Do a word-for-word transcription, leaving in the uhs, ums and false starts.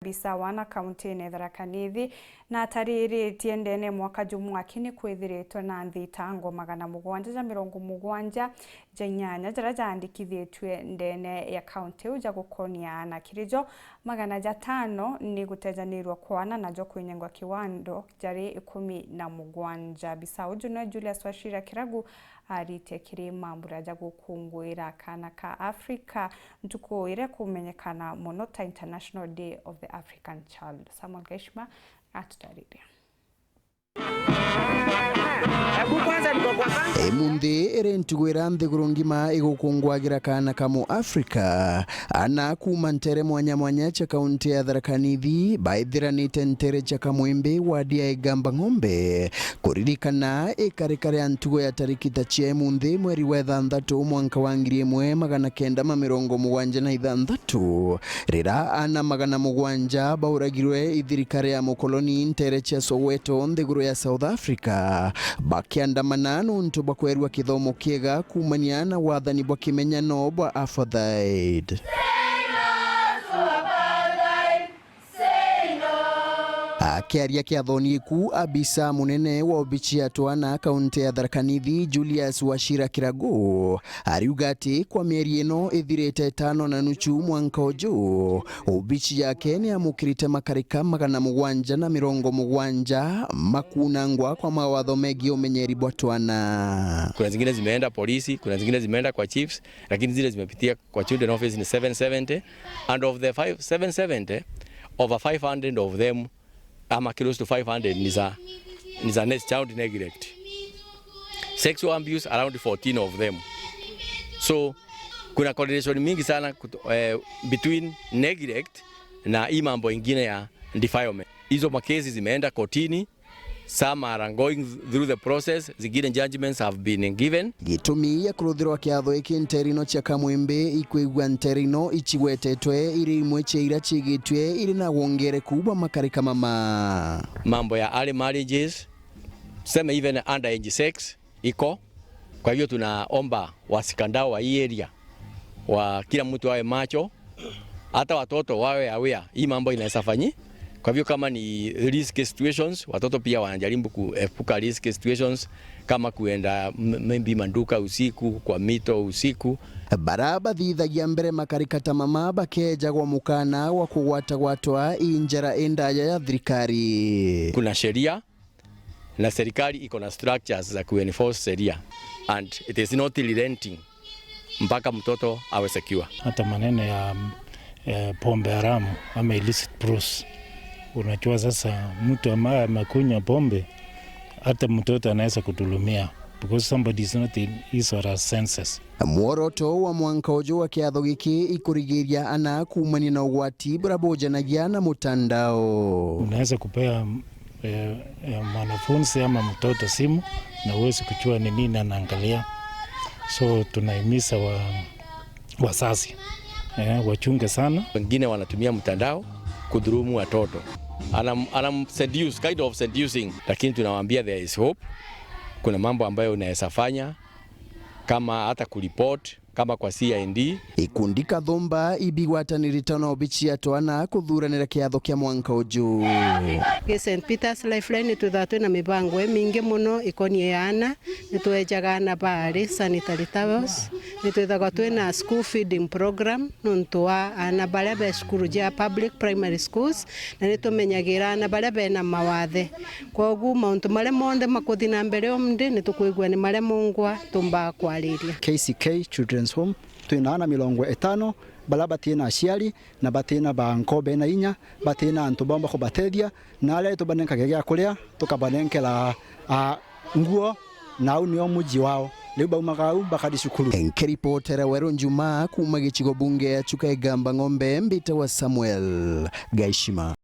Bisawa na kaunti-ini ya Tharaka Nithi, na atariritie ndene mwaka jumwe aki ni kwithiritwe na nthitango magana mugwanja ja mirongo mugwanja ja inyanya jaria jaandikithitue ndene ya kaunti iu ja gukonia aana. Kiri jo, magana jatano ni gutejanirua kwana najo kwinyengwa kiwando jari ikumi na mugwanja. Bisa uju niwe Julius Wachira Kiragu arite kiri mambura ja gukunguira kaana ka Africa, ntuku iria kumenyekana mono ta International Day of the African Child. Samuel Gaishima atutaririe. Imunthi iri ntugu iria nthiguru ngima igukungwagira kaana ka mu Africa. Ana kuuma ntere mwanya mwanya cia kaunti ya Tharaka Nithi baithiranite ntere cia Kamwimbi, wadi ya Igamba Ng'ombe, kuririkana ikarika ria ntugo ya tariki ta cia imunthi, mweri wa ithanthatu, mwanka wa ngiri imwe magana kenda ma mirongo mugwanja na ithanthatu, rira ana magana mugwanja bauragirwe i thirikari ya mukoloni ntere cia Soweto, nthiguru ya South Africa, bakiandamana nuntu bwa kwerua kithomo kiega kuumania na wathani bwa kimenyano bwa apartheid. Akiaria kiathoni iku, abisa munene wa obici ya twana kaunti ya Tharaka Nithi, Julius Wachira Kiragu, ariuga ati kwa mieri ino ithirite itano na nuchu mwanka uju, obici yake ni yamukirite makarika magana mugwanja na mirongo mugwanja makunangwa kwa mawatho megii umenyeri bwa twana. Kuna zingine zimeenda polisi, kuna zingine zimeenda kwa chiefs, lakini zile zimepitia kwa children office ni seven seventy, and of the five, seven seventy, over five hundred of them, ama close to five hundred, ni za, ni za ne-, child neglect. Sexual abuse around fourteen of them. So kuna correlation mingi sana kuto-, eh, between neglect na hii mambo ingine ya defilement. Hizo makesi zimeenda kotini. Some are going through the process, zingine judgments have been given. Gitumi gia kuruthirwa kiatho giki ntere ino cia Kamwimbi ikwigua ntere ino icigwetetwe iri imwe cia iria ciigitue iri na wongereku bwa makarika mama. Mambo ya early marriages, tuseme even underage sex, iko. Kwa hivyo tunaomba washikadau wa hii area, wa kila mtu awe macho, hata watoto wawe aware hii mambo inaweza fanyi. Kwa hivyo kama ni risk situations, watoto pia wanajaribu kuepuka risk situations kama kuenda m-, maybe maduka usiku, kwa mito usiku. Bara bathithagia mbere makarika ta mama bakejagwa mukana wa kugwatagwatwa i njara indaya ya thirikari. Kuna sheria na serikali iko na structures za kuenforce sheria and it is not relenting mpaka mtoto awe secure. Hata maneno ya, eh, pombe haramu ama illicit brews, unajua sasa mtu ambaye amekunywa pombe, hata mtoto anaweza kudhulumiwa because somebody is not in his or her senses. Mworoto wa mwanka uju wa kiatho giki ikurigiria ana kuumania na ugwati buria bujanagia na mutandao. Unaweza kupea, eh, eh, mwanafunzi ama mtoto simu na huwezi kujua ni nini anaangalia. So tunahimiza wa-, wazazi, eh, wachunge sana. Wengine wanatumia mtandao kudhulumu watoto. Anam-, anam seduce, kind of seducing. Lakini tunawaambia there is hope. Kuna mambo ambayo unaweza fanya kama hata kuripoti kama kwa C I D. Ikundi kathumba ibigwatanirite na obici ya twana kuthuranira kiatho kia mwanka uju. Gi Saint Peter's Lifeline nitwithaga twina mibango imingi mono ikonie aana. Nitwejaga aana baari sanitary towels. Nitwithagwa twina school feeding program nuntu wa aana baria be cukuru jia public primary schools, na nitumenyagira aana baria bena mawathe. Kwogu mauntu maria monthe makuthi na mbere umthi, nitukwigua ni maria mungwa tumbaa kwariria. K C K Children's Home, twina aana mirongo itano baria batina aciari na batina ba nkoo bena inya, batina antu baumba kubatethia, na aria tubanenkagia gia kuria, tukabanenkera, a, nguo, na au nio muji wao. Riu baumaga au, bakathi cukuru. Nkiripotera Weru Njuma kuuma gicigo bunge ya Chuka Igamba Ng'ombe, mbitawa Samuel Gaishima.